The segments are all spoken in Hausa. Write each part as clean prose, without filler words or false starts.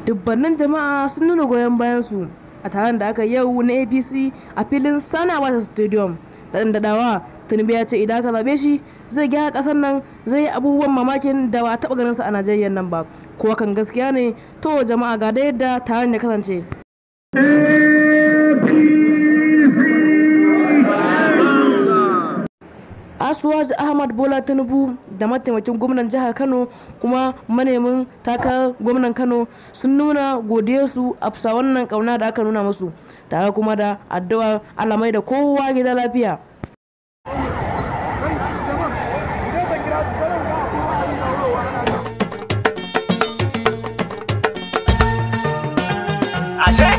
Dubbannin jama'a sun nuna goyon bayansu a taron da aka yau na APC a filin Sani Abacha Stadium. Daɗin daɗawa, Tinubu ya ce idan aka zaɓe shi zai gyara ƙasar nan, zai yi abubuwan mamakin da ba a taɓa ganin sa a Najeriya nan ba. Ko kan gaskiya ne? To jama'a, ga da yadda taron ya kasance. Asuwaji Ahmad Bola Tinubu da mataimakin gwamnan jihar Kano kuma manemin takarar gwamnan Kano sun nuna godiyarsu a bisa wannan kauna da aka nuna musu, tare kuma da addu'ar Allah mai da kowa gida lafiya. Ashe?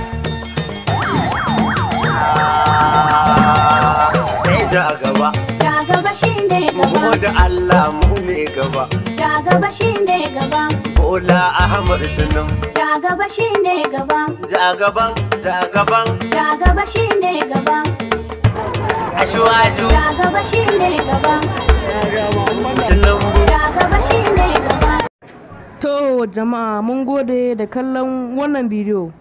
Sai ja gaba. Ja gaba shine Mu gaba. da Allah mu ne gaba. Ja gaba shine gaba. Bola Ahmad Tinubu. Ja gaba shine gaba. Ja gaban, ja gaban. Ja gaba shine gaba. Ashwaju. Ja gaba shine gaba. Tinubu. Ja gaba shine gaba. To jama'a, mun gode da kallon wannan bidiyo.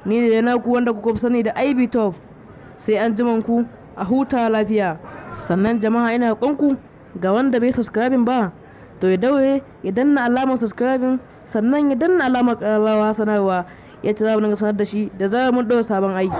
Ni ne naku wanda kuka fi sani da IB Top. Sai an ku, a huta lafiya. Sannan jama'a, ina ku ga wanda bai subscribing ba, to ya daure ya danna alamar subscribing, sannan ya danna alamar ƙararrawa sanarwa, ya ci za mu dinga sanar da shi da zarar mun ɗora sabon aiki.